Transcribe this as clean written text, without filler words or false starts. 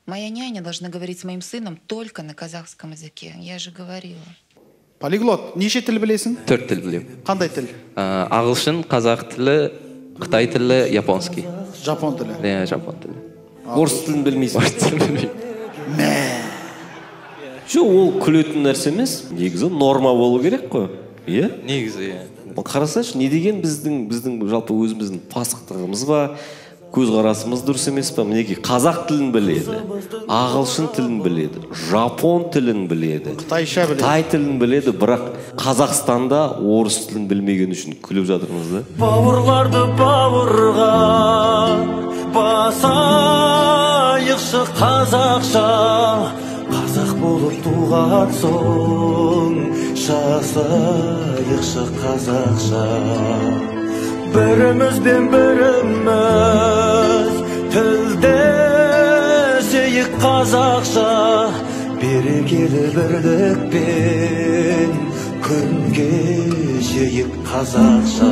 Моя няня должна говорить с моим сыном только на казахском языке. Я же говорила. Полиглот, неше тіл білесің? 4 тіл білемін. Қандай тіл? Ағылшын, қазақ тілі, қытай тілі, японский. Жапон тілі? Иә, жапон тілі. Орыс тілін білмейсің? Орыс тілін білмеймін. Мә. Жоқ, ол күлетін нәрсе емес. Негізі норма болу керек қой. Иә? Негізі, иә. Қарасайшы, не деген біздің жалпы өзіміздің пасықтығымыз ба, көзқарасымыз дұрыс емес па? Мінекей, қазақ тілін біледі, ағылшын тілін біледі, жапон тілін біледі, қытайша біледі, қытай тілін біледі, бірақ Қазақстанда орыс тілін білмеген үшін күліп жатырмыз да. Бауырларды бауырға басайықшы қазақша, қазақ болып туған соң жасайықшы қазақша. Бірімізбен біріміз тілдесейік қазақша, берекелі бірлікпен күн кешейік қазақша.